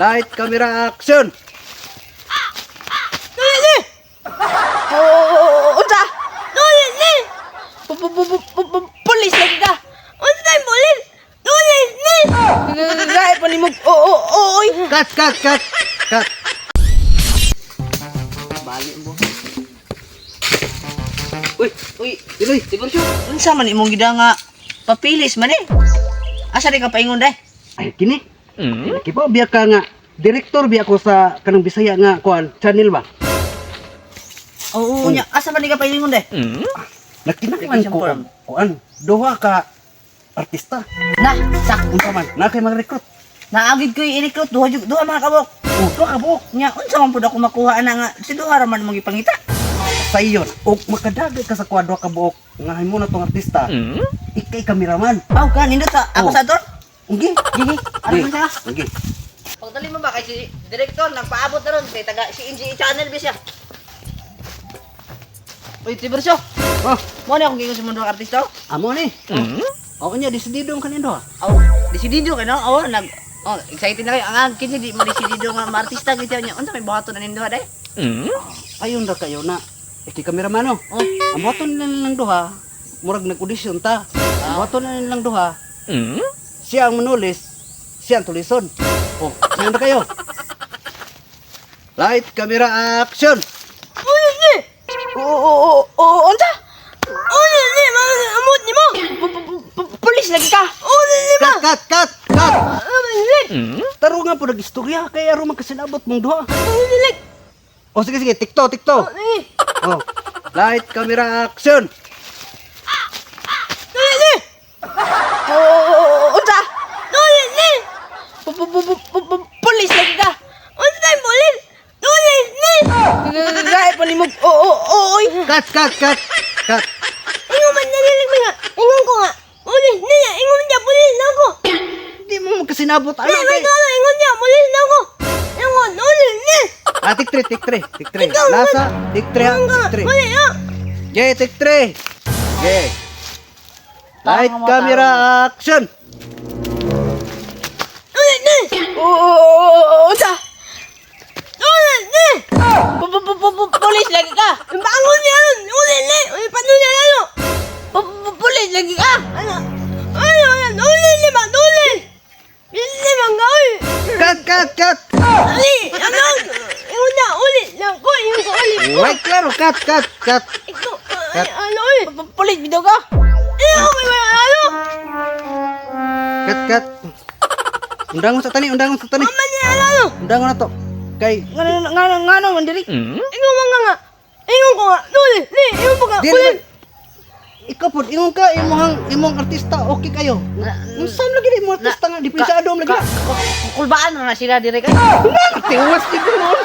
Light, camera, action! Oo, unsa? Nulis ni! Pulis lagi ka. Unsa pulis? Nulis ni! Gae pa nimo. Oo, oo, oy. Cut, cut, cut! Cut! Bali mo. Uy, Uy, Iloy! Tiburcio, unsa man imong gida nga papilis man eh? Asa di ka paingon day? Ay, kini. Mm? Kipa, biya ka nga. Direktor biya ko sa kanang Bisaya nga, kuan, channel ba? Oo, nya asa man di ka paingon day? Nagkinahanglan ko, og kuan, duha ka artista. Na, sak Unsa man, na kay mag-recruit. naagid ko i-recruit duha jud duha mga kabok. Oh, duha ka buok. Nya unsa man pud ako makuha ana nga si duha ra man imong gipangita. Sa iyo, og makadagay ka sa kuan, duha ka buok, nga himo na tong artista. Ikay kameraman. Aw ka nindot sa ako Oh. sa tor. Ugi. Gigi, ano man siya? Ugi. Pagdali mo ba kay si direktor nagpaabot na ron kay taga si NGE channel ba siya. Uy, Tiburcio, Oh, mo na akong gingon sa mundo artista. oh. amo ni. Oo niya, desidido ang kanin duha. Aw, desidido kay no? Aw, nag Oh, excited na kayo. Ang ang kinsa di mo desidido nga maartista gid niya. Unsa may buhaton na nindo day? Ayon ra kayo na. Ikay kameraman, oh. Oh, Ang buhaton nila nilang duha, murag nag-audition ta. Ang buhaton nila nilang duha, siya ang manulis, siya ang tulison. Oh, saan na kayo? Light, camera, action! Pulis ni! oo, oo, oo, unsa? Ulis ni! Mga amot ni mo! Pulis lagi ka. Ulis ni ba? Cut, cut, cut, cut! Ulis! Taro nga po nag-istorya, kaya aron magkasinabot mong duha. Ulis! Oh, sige, sige, tikto, tikto. Ulis! Oh, light, camera, action! Nulis ni! Oo, unsa? Nulis ni! Pulis lagi ka. Unsa pulis? Nulis ni! Gae pa nimo. Oo, oo, oy. Cut, cut, cut, cut. Ingon man nalilig nga. Ingon ko nga. Pulis ni! Ingon niya pulis na ako. Hindi mo magkasinabot. Ano, Ay, may kay? galo, ingon niya, pulis na ako. Ingon, ulis ni! Ah, tik 3, tik 3, tik 3. Ikaw, Lasa, tik 3, Ingon ko tik nga, 3. pulis na! Yay, tik 3. Yay. Light, camera, action! Ulis ni! Oo, unsa? Ulis ni! Pulis lagi ka. Bangon niya nun! Ulis ni! Ulis pa nun niya ano? Pulis lagi ka. Ano? Ano? Ano? Ulis ni ba? Ulis! Ulis ni bang gawin? Cut, cut, cut! Ali! Ano? Ingon niya, ulis na ako. Ingon ko, ulis ko. Right, klaro, cut, cut, cut. Ikaw, ay, ano ulit? Pulis bitaw ka. Ingon ko, may ano? Cut, cut. Undangon sa tani, undangon sa tani. Mama niya, ano? Undangon na to. Kay, Ngano ngano ngano man diri? Ingon mo nga nga. Ingon ko nga. Ulis ni! Ingon ko nga. di Ulis! naman. Ikaw po, ingon ka, imong, imong artista, okay kayo. Unsa man lagi imong artista nga, dipensado man lagi. Kulbaan na sila diri kay. Tiwas ni noon.